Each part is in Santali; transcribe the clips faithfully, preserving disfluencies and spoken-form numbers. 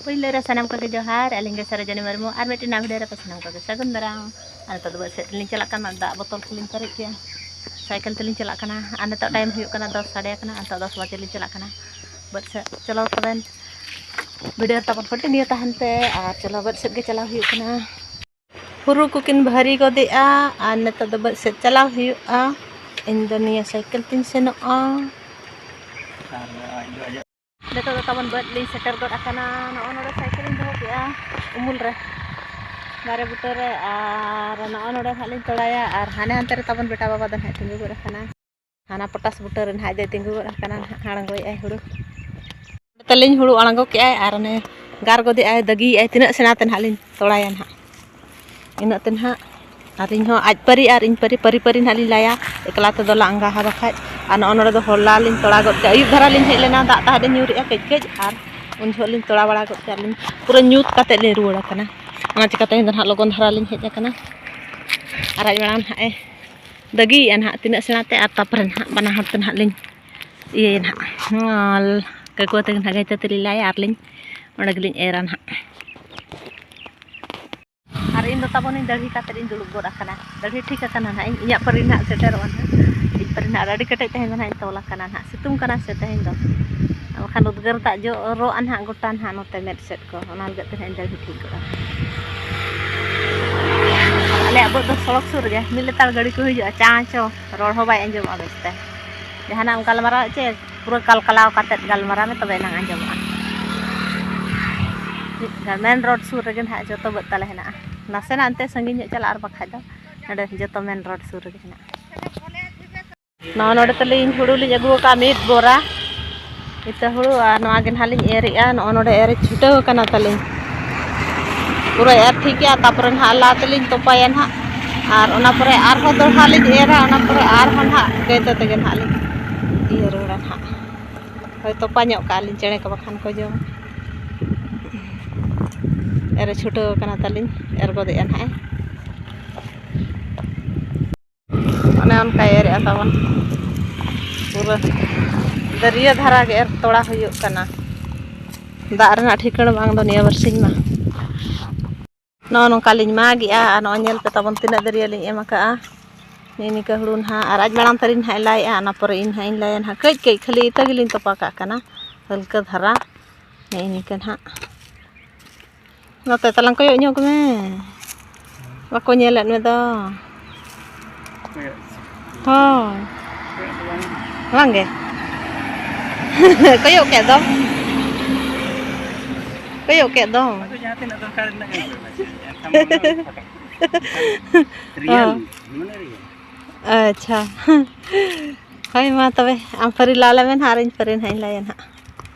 ᱯᱳᱭᱞᱳ ᱨᱮ ᱥᱟᱱᱟᱢ ᱠᱚᱜᱮ ᱡᱚᱦᱟᱨ, ᱟᱹᱞᱤᱧ ᱜᱮ ᱥᱟᱨᱚᱡᱚᱱᱤ ᱢᱩᱨᱢᱩ, ᱟᱨ ᱢᱤᱫᱴᱮᱱ ᱱᱟᱣᱟ video ᱨᱮ ᱥᱟᱱᱟᱢ ᱠᱚᱜᱮ ᱥᱟᱹᱜᱩᱱ ᱫᱟᱨᱟᱢ᱾ ᱟᱨ ᱱᱤᱛᱚᱜ ᱫᱚ ᱵᱟᱹᱫᱽ ᱥᱮᱫ ᱛᱮᱞᱤᱧ ᱪᱟᱞᱟᱜ ᱠᱟᱱᱟ, ᱫᱟᱜ ᱵᱳᱛᱚᱞ ᱠᱚᱞᱤᱧ ᱯᱮᱨᱮᱡ ᱠᱮᱜᱼᱟ, ᱥᱟᱭᱠᱮᱞ ᱛᱮᱞᱤᱧ ᱪᱟᱞᱟᱜ ᱠᱟᱱᱟ᱾ ᱟᱨ ᱱᱤᱛᱚᱜ time ᱦᱩᱭᱩᱜ ᱠᱟᱱᱟ ᱫᱚᱥ ᱥᱟᱰᱮ ᱟᱠᱟᱱᱟ, ᱟᱨ ᱱᱤᱛᱚᱜ ᱫᱚᱥ ᱵᱟᱡᱮ ᱞᱤᱧ ᱪᱟᱞᱟᱜ ᱠᱟᱱᱟ ᱵᱟᱹᱫᱽ ᱥᱮᱫ᱾ ᱪᱚᱞᱚ ᱛᱚᱵᱮ video ᱨᱮ ᱛᱟᱵᱚᱱ continue ᱛᱟᱦᱮᱱ ᱯᱮ, ᱟᱨ ᱪᱚᱞᱚ ᱵᱟᱹᱫᱽ ᱥᱮᱫ ᱜᱮ ᱪᱟᱞᱟᱣ ᱦᱩᱭᱩᱜ ᱠᱟᱱᱟ᱾ ᱦᱩᱲᱩ ᱠᱚᱠᱤᱱ ᱵᱷᱟᱹᱨᱤ ᱜᱚᱫᱮᱜᱼᱟ, ᱟᱨ ᱱᱤᱛᱚᱜ ᱫᱚ ᱵᱟᱹᱫᱽ ᱥᱮᱫ ᱪᱟᱞᱟᱣ ᱦᱩᱭᱩᱜᱼᱟ᱾ ᱤᱧ ᱫᱚ ᱱᱤᱭᱟᱹ ᱥᱟᱭᱠᱮᱞ ᱛᱤᱧ ᱥᱮᱱᱚᱜᱼᱟ᱾ ᱱᱤᱛᱚᱜ ᱫᱚ ᱛᱟᱵᱚᱱ ᱵᱟᱹᱫᱽ ᱞᱤᱧ ᱥᱮᱴᱮᱨ ᱜᱚᱫ ᱟᱠᱟᱱᱟ᱾ ᱱᱚᱜᱼᱚ ᱱᱚᱰᱮ ᱥᱟᱭᱠᱮᱞ ᱤᱧ ᱫᱚᱦᱚ ᱠᱮᱜᱼᱟ ᱩᱢᱩᱞ ᱨᱮ, ᱫᱟᱨᱮ ᱵᱩᱴᱟᱹ ᱨᱮ, ᱟᱨ ᱱᱚᱜᱼᱚ ᱱᱚᱰᱮ ᱱᱟᱦᱟᱜ ᱞᱤᱧ ᱛᱚᱲᱟᱭᱟ, ᱟᱨ ᱦᱟᱱᱮ ᱦᱟᱱᱛᱮ ᱨᱮ ᱛᱟᱵᱚᱱ ᱵᱮᱴᱟ ᱵᱟᱵᱟ ᱫᱚ ᱱᱟᱦᱟᱜ ᱛᱤᱸᱜᱩ ᱜᱚᱫ ᱟᱠᱟᱱᱟ᱾ ᱦᱟᱱᱟ ᱯᱚᱴᱟᱥ ᱵᱩᱴᱟᱹ ᱨᱮ ᱱᱟᱦᱟᱜ ᱟᱡ ᱫᱚᱭ ᱛᱤᱸᱜᱩ ᱜᱚᱫ ᱟᱠᱟᱱᱟ, ᱱᱟᱦᱟᱜ ᱟᱬᱜᱚᱭᱮᱫᱼᱟᱭ ᱦᱩᱲᱩ᱾ ᱛᱟᱹᱞᱤᱧ ᱦᱩᱲᱩ ᱟᱬᱜᱚ ᱠᱮᱜᱼᱟᱭ ᱟᱨ ᱚᱱᱮ ᱜᱟᱨ ᱜᱚᱫᱮᱜᱼᱟᱭ, ᱫᱟᱹᱜᱤᱭᱮᱜᱼᱟᱭ, ᱛᱤᱱᱟᱹᱜ ᱥᱮᱬᱟ ᱛᱮ ᱱᱟᱦᱟᱜ ᱞᱤᱧ ᱛᱚᱲᱟᱭᱟ ᱱᱟᱦᱟᱜ, ᱤᱱᱟᱹᱜ ᱛᱮ ᱱᱟᱦᱟᱜ᱾ ᱟᱨ ᱤᱧ ᱦᱚᱸ ᱟᱡ ᱯᱟᱹᱨᱤ ᱟᱨ ᱤᱧ ᱯᱟᱹᱨᱤ, ᱯᱟᱹᱨᱤ ᱯᱟᱹᱨᱤ ᱱᱟᱦᱟᱜ ᱞᱤᱧ ᱞᱟᱭᱟ, ᱮᱠᱞᱟ ᱛᱮᱫᱚ ᱞᱟᱸᱜᱟ ᱦᱟ ᱵᱟᱠᱷᱟᱡ᱾ ᱟᱨ ᱱᱚᱜᱼᱚ ᱱᱚᱰᱮ ᱫᱚ ᱦᱚᱞᱟ ᱞᱤᱧ ᱛᱚᱲᱟ ᱜᱚᱫ ᱠᱮᱜᱼᱟ, ᱟᱹᱭᱩᱵ ᱫᱷᱟᱨᱟ ᱞᱤᱧ ᱦᱮᱡ ᱞᱮᱱᱟ, ᱫᱟᱜ ᱛᱟᱦᱮᱸᱫ ᱮ ᱧᱩᱨᱮᱜᱼᱟ ᱠᱟᱹᱡ ᱠᱟᱹᱡ, ᱟᱨ ᱩᱱ ᱡᱚᱦᱚᱜ ᱞᱤᱧ ᱛᱚᱲᱟ ᱵᱟᱲᱟ ᱜᱚᱫ ᱠᱮᱜᱼᱟ ᱞᱤᱧ, ᱯᱩᱨᱟᱹ ᱧᱩᱛ ᱠᱟᱛᱮᱫ ᱞᱤᱧ ᱨᱩᱣᱟᱹᱲ ᱟᱠᱟᱱᱟ᱾ ᱚᱱᱟ ᱪᱤᱠᱟᱹ ᱛᱮᱦᱮᱧ ᱫᱚ ᱱᱟᱦᱟᱜ ᱞᱚᱜᱚᱱ ᱫᱷᱟᱨᱟ ᱞᱤᱧ ᱦᱮᱡ ᱟᱠᱟᱱᱟ᱾ ᱟᱨ ᱟᱡ ᱢᱟᱲᱟᱝ ᱱᱟᱦᱟᱜ ᱮ ᱫᱟᱹᱜᱤᱭᱮᱜᱼᱟ ᱱᱟᱦᱟᱜ ᱛᱤᱱᱟᱹᱜ ᱥᱮᱬᱟ ᱛᱮ, ᱟᱨ ᱛᱟᱨᱯᱚᱨᱮ ᱱᱟᱦᱟᱜ ᱵᱟᱱᱟ ᱦᱚᱲ ᱛᱮ ᱱᱟᱦᱟᱜ ᱞᱤᱧ ᱤᱭᱟᱹᱭᱟ ᱱᱟᱦᱟᱜ᱾ ᱱᱚᱣᱟ ᱠᱟᱹᱠᱩᱣᱟᱹ ᱛᱟᱹᱠᱤᱱ ᱱᱟᱦᱟᱜ ᱜᱟᱹᱭ ᱛᱟᱹᱛᱤ ᱞᱤᱧ ᱞᱟᱭᱟ ᱟᱨ ᱞᱤᱧ ᱚᱸᱰᱮ ᱜᱮᱞᱤᱧ ᱮᱨᱟ ᱱᱟᱦᱟᱜ᱾ ᱟᱨ ᱤᱧ ᱫᱚ ᱛᱟᱵᱚᱱᱤᱧ ᱫᱟᱹᱲᱦᱤ ᱠᱟᱛᱮᱫ ᱤᱧ ᱫᱩᱲᱩᱵ ᱜᱚᱫ ᱟᱠᱟᱱᱟ, ᱫᱟᱹᱲᱦᱤ ᱴᱷᱤᱠ ᱟᱠᱟᱱᱟ ᱱᱟᱦᱟᱜ ᱤᱧ, ᱤᱧᱟᱹᱜ ᱯᱟᱹᱨᱤ ᱱᱟᱦᱟᱜ ᱥᱮᱴᱮᱨᱚᱜᱼᱟ ᱱᱟᱦᱟᱜ, ᱤᱧ ᱯᱟᱹᱨᱤ ᱱᱟᱦᱟᱜ ᱟᱹᱰᱤ ᱠᱮᱴᱮᱡ ᱛᱮᱦᱮᱧ ᱫᱚ ᱱᱟᱦᱟᱜ ᱤᱧ ᱛᱚᱞ ᱟᱠᱟᱱᱟ ᱱᱟᱦᱟᱜ, ᱥᱤᱛᱩᱝ ᱠᱟᱱᱟ ᱥᱮ ᱛᱮᱦᱮᱧ ᱫᱚ, ᱵᱟᱠᱷᱟᱱ ᱩᱫᱽᱜᱟᱹᱨ ᱫᱟᱜ ᱡᱚᱨᱚᱜᱼᱟ ᱱᱟᱦᱟᱜ ᱜᱚᱴᱟ ᱱᱟᱦᱟᱜ ᱱᱚᱛᱮ ᱢᱮᱫ ᱥᱮᱫ ᱠᱚ, ᱚᱱᱟ ᱞᱟᱹᱜᱤᱫ ᱛᱮ ᱱᱟᱦᱟᱜ ᱤᱧ ᱫᱟᱹᱲᱦᱤ ᱴᱷᱤᱠ ᱜᱚᱫ ᱟᱠᱟᱱᱟ᱾ ᱟᱞᱮᱭᱟᱜ ᱵᱟᱹᱫᱽ ᱫᱚ ᱥᱚᱲᱚᱠ ᱥᱩᱨ ᱨᱮᱜᱮ, ᱢᱤᱫ ᱞᱮᱛᱟᱲ ᱜᱟᱹᱰᱤ ᱠᱚ ᱦᱤᱡᱩᱜᱼᱟ, ᱪᱟᱸ ᱪᱚᱸ ᱨᱚᱲ ᱦᱚᱸ ᱵᱟᱭ ᱟᱸᱡᱚᱢᱚᱜᱼᱟ ᱵᱮᱥ ᱛᱮ᱾ ᱡᱟᱦᱟᱱᱟᱜ ᱮᱢ ᱜᱟᱞᱢᱟᱨᱟᱣ ᱪᱮ ᱯᱩᱨᱟᱹ ᱠᱟᱞᱠᱟᱞᱟᱣ ᱠᱟᱛᱮᱫ ᱜᱟᱞᱢᱟᱨᱟᱣ ᱢᱮ, ᱛᱚᱵᱮ ᱮᱱᱟᱝ ᱟᱸᱡᱚᱢᱚᱜᱼᱟ᱾ ᱢᱤᱫ ᱜᱟᱱ main road ᱥᱩᱨ ᱨᱮᱜᱮ ᱱᱟᱦᱟᱜ ᱡᱚᱛᱚ ᱵᱟᱹᱫᱽ ᱛᱟᱞᱮ ᱦᱮᱱᱟᱜᱼᱟ, ᱱᱟᱥᱮᱱᱟᱜ ᱮᱱᱛᱮ ᱥᱟᱺᱜᱤᱧ ᱧᱚᱜ ᱪᱟᱞᱟᱜ, ᱟᱨ ᱵᱟᱠᱷᱟᱡ ᱫᱚ ᱱᱚᱰᱮ ᱡᱚᱛᱚ main road ᱥᱩᱨ ᱨᱮᱜᱮ ᱦᱮᱱᱟᱜᱼᱟ᱾ ᱱᱚᱜᱼᱚ ᱱᱚᱰᱮ ᱛᱟᱞᱤᱧ ᱦᱩᱲᱩ ᱞᱤᱧ ᱟᱹᱜᱩ ᱟᱠᱟᱫᱼᱟ ᱢᱤᱫ ᱵᱚᱨᱟ ᱤᱛᱟᱹ ᱦᱩᱲᱩ, ᱟᱨ ᱱᱚᱣᱟ ᱜᱮ ᱱᱟᱦᱟᱜ ᱞᱤᱧ ᱮᱨᱮᱜᱼᱟ᱾ ᱱᱚᱜᱼᱚ ᱱᱚᱰᱮ ᱮᱨ ᱪᱷᱩᱴᱟᱹᱣ ᱟᱠᱟᱱᱟ ᱛᱟᱞᱤᱧ, ᱯᱩᱨᱟᱹ ᱮᱨ ᱴᱷᱤᱠ ᱜᱮᱭᱟ, ᱛᱟᱯᱚᱨᱮ ᱱᱟᱦᱟᱜ ᱞᱟ ᱛᱮᱞᱤᱧ ᱛᱚᱯᱟᱭᱟ ᱱᱟᱦᱟᱜ, ᱟᱨ ᱚᱱᱟ ᱯᱚᱨᱮ ᱟᱨᱦᱚᱸ ᱫᱚᱦᱲᱟ ᱞᱤᱧ ᱮᱨᱟ, ᱚᱱᱟ ᱯᱚᱨᱮ ᱟᱨᱦᱚᱸ ᱱᱟᱦᱟᱜ ᱜᱟᱹᱭᱛᱟᱹ ᱛᱮᱜᱮ ᱱᱟᱦᱟᱜ ᱞᱤᱧ ᱤᱭᱟᱹ ᱨᱩᱣᱟᱹᱲᱟ ᱱᱟᱦᱟᱜ᱾ ᱦᱳᱭ, ᱛᱚᱯᱟ ᱧᱚᱜ ᱠᱟᱜᱼᱟ ᱞᱤᱧ, ᱪᱮᱬᱮ ᱠᱚ ᱵᱟᱠᱷᱟᱱ ᱠᱚ ᱡᱚᱢᱟ᱾ ᱮᱨ ᱪᱷᱩᱴᱟᱹᱣ ᱟᱠᱟᱱᱟ ᱛᱟᱞᱤᱧ, ᱮᱨ ᱜᱚᱫᱮᱜᱼᱟ ᱱᱟᱦᱟᱜ᱾ ᱚᱱᱮ ᱚᱱᱠᱟᱭ ᱮᱨᱮᱜᱼᱟ ᱛᱟᱵᱚᱱ, ᱯᱩᱨᱟᱹ ᱫᱟᱹᱨᱭᱟᱹ ᱫᱷᱟᱨᱟ ᱜᱮ ᱮᱨ ᱛᱚᱲᱟ ᱦᱩᱭᱩᱜ ᱠᱟᱱᱟ᱾ ᱫᱟᱜ ᱨᱮᱱᱟᱜ ᱴᱷᱤᱠᱟᱹᱬ ᱵᱟᱝ ᱫᱚ ᱱᱤᱭᱟᱹ ᱵᱟᱨᱥᱤᱧ ᱢᱟ᱾ ᱱᱚᱜᱼᱚ ᱱᱚᱝᱠᱟ ᱞᱤᱧ ᱢᱟᱜᱮᱜᱼᱟ ᱟᱨ ᱱᱚᱜᱼᱚᱭ ᱧᱮᱞ ᱯᱮ ᱛᱟᱵᱚᱱ ᱛᱤᱱᱟᱹᱜ ᱫᱟᱹᱨᱭᱟᱹ ᱞᱤᱧ ᱮᱢ ᱟᱠᱟᱜᱼᱟ᱾ ᱱᱮᱜᱼᱮ ᱱᱤᱝᱠᱟᱹ ᱦᱩᱲᱩ ᱱᱟᱦᱟᱜ ᱟᱨ ᱟᱡ ᱢᱟᱲᱟᱝ ᱛᱟᱹᱞᱤᱧ ᱱᱟᱦᱟᱜ ᱮ ᱞᱟᱭᱮᱜᱼᱟ, ᱚᱱᱟ ᱯᱚᱨᱮ ᱤᱧ ᱱᱟᱦᱟᱜ ᱤᱧ ᱞᱟᱭᱟ ᱱᱟᱦᱟᱜ᱾ ᱠᱟᱹᱡ ᱠᱟᱹᱡ ᱠᱷᱟᱹᱞᱤ ᱤᱛᱟᱹ ᱜᱮᱞᱤᱧ ᱛᱚᱯᱟ ᱠᱟᱜ ᱠᱟᱱᱟ, ᱦᱟᱹᱞᱠᱟᱹ ᱫᱷᱟᱨᱟ᱾ ᱱᱮᱜᱼᱮ ᱱᱤᱝᱠᱟᱹ ᱱᱟᱦᱟᱜ᱾ ᱱᱚᱛᱮ ᱛᱟᱞᱟᱝ ᱠᱚᱭᱚᱜ ᱧᱚᱜᱽ ᱢᱮ, ᱵᱟᱠᱚ ᱧᱮᱞᱮᱫ ᱢᱮ ᱫᱚ᱾ ᱦᱳᱭ᱾ ᱵᱟᱝ ᱜᱮ᱾ ᱠᱚᱭᱚᱜ ᱠᱮᱫ ᱫᱚᱢ᱾ ᱠᱚᱭᱚᱜ ᱠᱮᱫ ᱫᱚᱢ᱾ ᱟᱫᱚ ᱡᱟᱦᱟᱸ ᱛᱤᱱᱟᱹᱜ ᱫᱚᱨᱠᱟᱨ ᱤᱱᱟᱹᱜ ᱜᱮ ᱠᱚᱭᱚᱜᱟ ᱪᱮ᱾ ᱮᱱᱠᱷᱟᱱ ᱢᱚᱱᱮ ᱨᱮ ᱯᱷᱚᱴᱚᱜ᱾ ᱮᱱᱠᱷᱟᱱ ᱦᱚᱸ᱾ ᱨᱤᱭᱮᱞ, ᱢᱚᱱᱮ ᱨᱤᱭᱮᱞ᱾ ᱟᱪᱪᱷᱟ᱾ ᱦᱳᱭ, ᱢᱟ ᱛᱚᱵᱮ, ᱟᱢ ᱯᱷᱟᱹᱨᱤ ᱞᱟ ᱞᱮᱢᱮ ᱱᱟᱦᱟᱜ ᱟᱨ ᱤᱧ ᱯᱷᱟᱹᱨᱤ ᱱᱟᱦᱟᱜ ᱤᱧ ᱞᱟᱭᱟ ᱱᱟᱦᱟᱜ᱾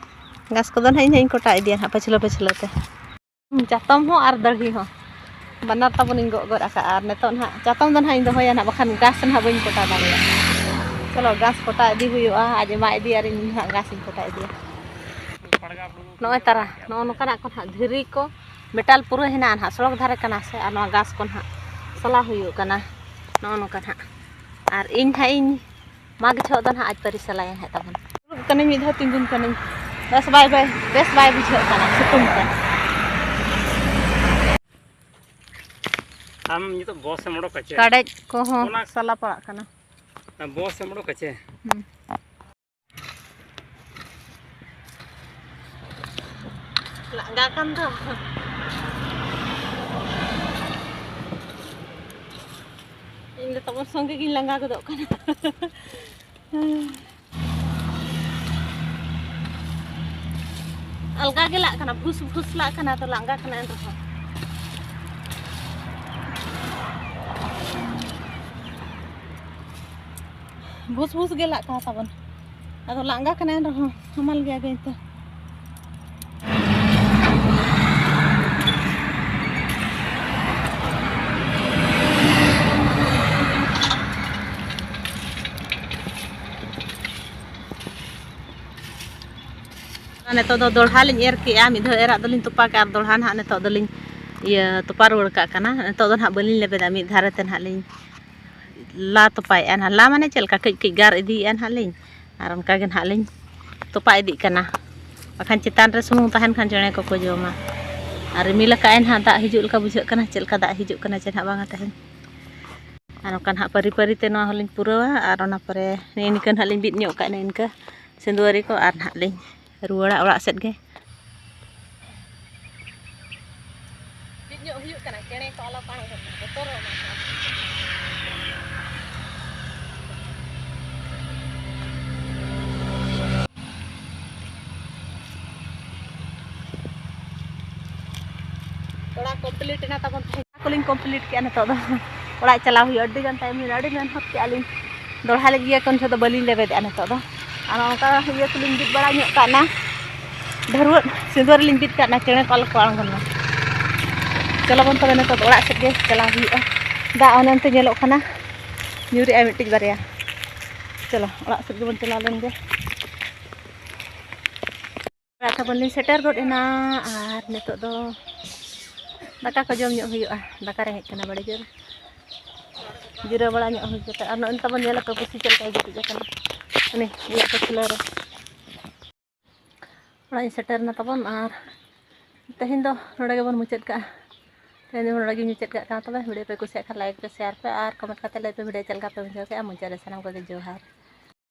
ᱜᱷᱟᱥ ᱠᱚᱫᱚ ᱱᱟᱦᱟᱜ ᱤᱧ ᱦᱟᱸᱜ ᱤᱧ ᱠᱚᱴᱟ ᱤᱫᱤᱭᱟ ᱱᱟᱦᱟᱜ ᱯᱟᱹᱪᱷᱞᱟᱹ ᱯᱟᱹᱪᱷᱞᱟᱹ ᱛᱮ᱾ ᱪᱟᱛᱚᱢ ᱦᱚᱸ ᱟᱨ ᱫᱟᱹᱲᱦᱤ ᱦᱚᱸ ᱵᱟᱱᱟᱨ ᱛᱟᱵᱚᱱ ᱤᱧ ᱜᱚᱜ ᱜᱚᱫ ᱟᱠᱟᱫᱼᱟ᱾ ᱟᱨ ᱱᱤᱛᱚᱜ ᱱᱟᱦᱟᱜ ᱪᱟᱛᱚᱢ ᱫᱚ ᱱᱟᱦᱟᱜ ᱤᱧ ᱫᱚᱦᱚᱭᱟ ᱱᱟᱦᱟᱜ, ᱵᱟᱠᱷᱟᱱ ᱜᱷᱟᱥ ᱱᱟᱦᱟᱜ ᱵᱟᱹᱧ ᱠᱚᱴᱟ ᱫᱟᱲᱮᱭᱟᱜᱼᱟ᱾ ᱪᱚᱞᱚ, ᱜᱷᱟᱥ ᱠᱚᱴᱟ ᱤᱫᱤ ᱦᱩᱭᱩᱜᱼᱟ, ᱟᱡ ᱮᱢᱟ ᱤᱫᱤᱭᱟ ᱟᱨ ᱤᱧ ᱱᱟᱦᱟᱜ ᱜᱷᱟᱥ ᱤᱧ ᱠᱚᱴᱟ ᱤᱫᱤᱭᱟ᱾ ᱱᱚᱜᱼᱚᱭ ᱛᱟᱨᱟ, ᱱᱚᱜᱼᱚ ᱱᱚᱝᱠᱟᱱᱟᱜ ᱠᱚ ᱱᱟᱦᱟᱜ ᱫᱷᱤᱨᱤ ᱠᱚ ᱢᱮᱴᱟᱞ ᱯᱩᱨᱟᱹ ᱦᱮᱱᱟᱜᱼᱟ ᱱᱟᱦᱟᱜ, ᱥᱚᱲᱚᱠ ᱫᱷᱟᱨᱮ ᱠᱟᱱᱟ ᱥᱮ, ᱟᱨ ᱱᱚᱣᱟ ᱜᱷᱟᱥ ᱠᱚ ᱱᱟᱦᱟᱜ ᱥᱟᱞᱟ ᱦᱩᱭᱩᱜ ᱠᱟᱱᱟ᱾ ᱱᱚᱜᱼᱚ ᱱᱚᱝᱠᱟ ᱱᱟᱦᱟᱜ᱾ ᱟᱨ ᱤᱧ ᱦᱟᱸᱜ ᱤᱧ ᱢᱟᱜᱽ ᱡᱚᱦᱚᱜ ᱫᱚ ᱱᱟᱦᱟᱜ ᱟᱡ ᱯᱟᱹᱨᱤ ᱥᱟᱞᱟᱭᱟ ᱦᱟᱸᱜ ᱛᱟᱵᱚᱱ᱾ ᱫᱩᱲᱩᱵ ᱠᱟᱹᱱᱟᱹᱧ, ᱢᱤᱫ ᱫᱷᱟᱣ ᱛᱤᱸᱜᱩᱱ ᱠᱟᱹᱱᱟᱹᱧ᱾ ᱵᱮᱥ ᱵᱟᱭ, ᱵᱟᱭ, ᱵᱮᱥ ᱵᱟᱭ ᱵᱩᱡᱷᱟᱹᱜ ᱠᱟᱱᱟ ᱥᱤᱛᱩᱝ ᱛᱮ᱾ ᱟᱢ ᱱᱤᱛᱚᱜ ᱵᱚᱥ ᱮᱢ ᱚᱰᱚᱠᱟ ᱪᱮ? ᱠᱟᱰᱮᱡ ᱠᱚᱦᱚᱸ ᱚᱱᱟ ᱥᱟᱞᱟ ᱯᱟᱲᱟᱜ ᱠᱟᱱᱟ᱾ ᱵᱚᱥ ᱮᱢ ᱚᱰᱚᱠᱟ ᱪᱮ? ᱦᱩᱸ᱾ ᱞᱟᱸᱜᱟ ᱠᱟᱱ ᱫᱚ᱾ ᱤᱧ ᱫᱚ ᱛᱟᱵᱚᱱ ᱥᱚᱸᱜᱮ ᱜᱤᱧ ᱞᱟᱸᱜᱟ ᱜᱚᱫᱚᱜ ᱠᱟᱱᱟ᱾ ᱟᱞᱜᱟ ᱜᱮ ᱞᱟᱜ ᱠᱟᱱᱟ, ᱵᱷᱩᱥ ᱵᱷᱩᱥ ᱞᱟᱜ ᱠᱟᱱᱟ, ᱛᱚ ᱞᱟᱸᱜᱟ ᱠᱟᱱᱟ ᱮᱱ ᱨᱮᱦᱚᱸ᱾ ᱵᱷᱩᱥ ᱵᱷᱩᱥ ᱜᱮ ᱞᱟᱜ ᱠᱟᱱᱟ ᱛᱟᱵᱚᱱ᱾ ᱟᱫᱚ ᱞᱟᱸᱜᱟ ᱠᱟᱱᱟ ᱮᱱ ᱨᱮᱦᱚᱸ ᱦᱟᱢᱟᱞ ᱜᱮᱭᱟ ᱜᱟᱹᱭ ᱛᱚ᱾ ᱱᱤᱛᱚᱜ ᱫᱚ ᱫᱚᱲᱦᱟ ᱞᱤᱧ ᱮᱨ ᱠᱮᱜᱼᱟ, ᱢᱤᱫ ᱫᱷᱟᱣ ᱮᱨᱟᱜ ᱫᱚᱞᱤᱧ ᱛᱚᱯᱟ ᱠᱮᱜᱼᱟ, ᱟᱨ ᱫᱚᱲᱦᱟ ᱱᱟᱦᱟᱜ ᱱᱤᱛᱚᱜ ᱫᱚᱞᱤᱧ ᱤᱭᱟᱹ ᱛᱚᱯᱟ ᱨᱩᱣᱟᱹᱲ ᱠᱟᱜ ᱠᱟᱱᱟ᱾ ᱱᱤᱛᱚᱜ ᱫᱚ ᱱᱟᱦᱟᱜ ᱵᱟᱹᱞᱤᱧ ᱞᱮᱵᱮᱫᱟ, ᱢᱤᱫ ᱫᱷᱟᱨᱮ ᱛᱮ ᱱᱟᱦᱟᱜ ᱞᱤᱧ ᱞᱟ ᱛᱚᱯᱟᱭᱮᱜᱼᱟ ᱱᱟᱦᱟᱜ᱾ ᱞᱟ ᱢᱟᱱᱮ ᱪᱮᱫ ᱞᱮᱠᱟ, ᱠᱟᱹᱡ ᱠᱟᱹᱡ ᱜᱟᱨ ᱤᱫᱤᱭᱮᱜᱼᱟ ᱱᱟᱦᱟᱜ ᱞᱤᱧ, ᱟᱨ ᱚᱱᱠᱟ ᱜᱮ ᱱᱟᱦᱟᱜ ᱞᱤᱧ ᱛᱚᱯᱟ ᱤᱫᱤᱜ ᱠᱟᱱᱟ᱾ ᱵᱟᱠᱷᱟᱱ ᱪᱮᱛᱟᱱ ᱨᱮ ᱥᱩᱢᱩᱝ ᱛᱟᱦᱮᱱ ᱠᱷᱟᱱ ᱪᱮᱬᱮ ᱠᱚᱠᱚ ᱡᱚᱢᱟ᱾ ᱟᱨ ᱨᱤᱢᱤᱞ ᱟᱠᱟᱫᱼᱟᱭ ᱱᱟᱦᱟᱜ, ᱫᱟᱜ ᱦᱤᱡᱩᱜ ᱞᱮᱠᱟ ᱵᱩᱡᱷᱟᱹᱜ ᱠᱟᱱᱟ, ᱪᱮᱫ ᱞᱮᱠᱟ ᱫᱟᱜ ᱦᱤᱡᱩᱜ ᱠᱟᱱᱟ ᱪᱮ ᱱᱟᱦᱟᱜ ᱵᱟᱝᱟ ᱛᱟᱦᱮᱱ᱾ ᱟᱨ ᱱᱚᱝᱠᱟ ᱱᱟᱦᱟᱜ ᱯᱟᱹᱨᱤ ᱯᱟᱹᱨᱤ ᱛᱮ ᱱᱚᱣᱟ ᱦᱚᱸᱞᱤᱧ ᱯᱩᱨᱟᱹᱣᱟ᱾ ᱟᱨ ᱚᱱᱟ ᱯᱚᱨᱮ ᱱᱮᱜᱼᱮ ᱱᱤᱝᱠᱟᱹ ᱱᱟᱦᱟᱜ ᱞᱤᱧ ᱵᱤᱫ ᱧᱚᱜ ᱠᱟᱜᱼᱟ, ᱱᱮᱜᱼᱮ ᱱᱤᱝᱠᱟᱹ ᱥᱤᱸᱫᱩᱣᱟᱹᱨᱤ ᱠᱚ, ᱟᱨ ᱱᱟᱦᱟᱜ ᱞᱤᱧ ᱨᱩᱣᱟᱹᱲᱟ ᱚᱲᱟᱜ ᱥᱮᱫ ᱜᱮ᱾ ᱵᱤᱫ ᱧᱚᱜ ᱦᱩᱭᱩᱜ ᱠᱟᱱᱟ, ᱪᱮᱬᱮ ᱠᱚ ᱟᱞᱚ ᱠᱚ ᱟᱬᱜᱚᱱ ᱢᱟ, ᱵᱚᱛᱚᱨᱚᱜ ᱮᱢᱟ ᱠᱚᱣᱟ᱾ ᱛᱷᱚᱲᱟ complete ᱮᱱᱟ ᱛᱟᱵᱚᱱ ᱛᱮᱦᱮᱧ᱾ ᱠᱚᱞᱤᱧ complete ᱠᱮᱜᱼᱟ᱾ ᱱᱤᱛᱚᱜ ᱫᱚ ᱚᱲᱟᱜ ᱪᱟᱞᱟᱣ ᱦᱩᱭᱩᱜᱼᱟ᱾ ᱟᱹᱰᱤ ᱜᱟᱱ time ᱦᱩᱭᱱᱟ, ᱟᱹᱰᱤ ᱢᱮᱦᱱᱚᱛ ᱠᱮᱜᱼᱟ ᱞᱤᱧ᱾ ᱫᱚᱦᱲᱟ ᱞᱟᱹᱜᱤᱫ ᱤᱭᱟᱹ ᱠᱚ ᱱᱤᱛᱚᱜ ᱫᱚ ᱵᱟᱹᱞᱤᱧ ᱞᱮᱵᱮᱫᱮᱜᱼᱟ᱾ ᱱᱤᱛᱚᱜ ᱫᱚ ᱟᱨ ᱚᱱᱠᱟ ᱤᱭᱟᱹ ᱠᱚᱞᱤᱧ ᱵᱤᱫ ᱵᱟᱲᱟ ᱧᱚᱜ ᱠᱟᱜ ᱱᱟ, ᱰᱷᱟᱹᱨᱣᱟᱹᱜ ᱥᱤᱸᱫᱩᱣᱟᱹᱨᱤ ᱞᱤᱧ ᱵᱤᱫ ᱠᱟᱜ ᱱᱟ, ᱪᱮᱬᱮ ᱠᱚ ᱟᱞᱚ ᱠᱚ ᱟᱬᱜᱚᱱ ᱢᱟ᱾ ᱪᱚᱞᱚ ᱵᱚᱱ ᱛᱚᱵᱮ ᱱᱤᱛᱚᱜ ᱫᱚ ᱚᱲᱟᱜ ᱥᱮᱫ ᱜᱮ ᱪᱟᱞᱟᱣ ᱦᱩᱭᱩᱜᱼᱟ᱾ ᱫᱟᱜ ᱚᱱᱮ ᱚᱱᱛᱮ ᱧᱮᱞᱚᱜ ᱠᱟᱱᱟ, ᱧᱩᱨᱮᱜᱼᱟᱭ ᱢᱤᱫᱴᱤᱡ ᱵᱟᱨᱭᱟ᱾ ᱪᱚᱞᱚ ᱚᱲᱟᱜ ᱥᱮᱫ ᱜᱮᱵᱚᱱ ᱪᱟᱞᱟᱣ ᱞᱮᱱ ᱜᱮ᱾ ᱚᱲᱟᱜ ᱛᱟᱵᱚᱱ ᱞᱤᱧ ᱥᱮᱴᱮᱨ ᱜᱚᱫ ᱮᱱᱟ᱾ ᱟᱨ ᱱᱤᱛᱚᱜ ᱫᱚ ᱫᱟᱠᱟ ᱠᱚ ᱡᱚᱢ ᱧᱚᱜ ᱦᱩᱭᱩᱜᱼᱟ, ᱫᱟᱠᱟ ᱨᱮᱸᱜᱮᱡ ᱠᱟᱱᱟ ᱵᱟᱲᱮ ᱡᱳᱨ᱾ ᱡᱤᱨᱟᱹᱣ ᱵᱟᱲᱟ ᱧᱚᱜ ᱦᱩᱭ ᱠᱟᱛᱮ, ᱟᱨ ᱱᱚᱜᱼᱚᱭ ᱛᱟᱵᱚᱱ ᱧᱮᱞ ᱟᱯᱮ ᱯᱩᱥᱤ ᱪᱮᱫ ᱞᱮᱠᱟᱭ ᱜᱤᱛᱤᱡ ᱟᱠᱟᱱᱟ ᱩᱱᱤ ᱤᱭᱟᱹ ᱠᱚ ᱠᱷᱩᱞᱟᱹᱣ ᱨᱮ᱾ ᱚᱲᱟᱜ ᱤᱧ ᱥᱮᱴᱮᱨ ᱮᱱᱟ ᱛᱟᱵᱚᱱ, ᱟᱨ ᱛᱮᱦᱮᱧ ᱫᱚ ᱱᱚᱰᱮ ᱜᱮᱵᱚᱱ ᱢᱩᱪᱟᱹᱫ ᱠᱟᱜᱼᱟ᱾ ᱛᱮᱦᱮᱧ ᱫᱚ ᱱᱚᱰᱮ ᱜᱮᱧ ᱢᱩᱪᱟᱹᱫ ᱠᱟᱜ ᱠᱟᱱᱟ᱾ ᱛᱚᱵᱮ video ᱯᱮ ᱠᱩᱥᱤᱭᱟᱜ ᱠᱷᱟᱱ like ᱯᱮ, share ᱯᱮ ᱟᱨ comment ᱠᱟᱛᱮ ᱞᱟᱹᱭ ᱯᱮ video ᱪᱮᱫ ᱞᱮᱠᱟ ᱯᱮ ᱵᱩᱡᱷᱟᱹᱣ ᱠᱮᱜᱼᱟ᱾ ᱢᱩᱪᱟᱹᱫ ᱨᱮ ᱥᱟᱱᱟᱢ ᱠᱚᱜᱮ ᱡᱚᱦᱟᱨ᱾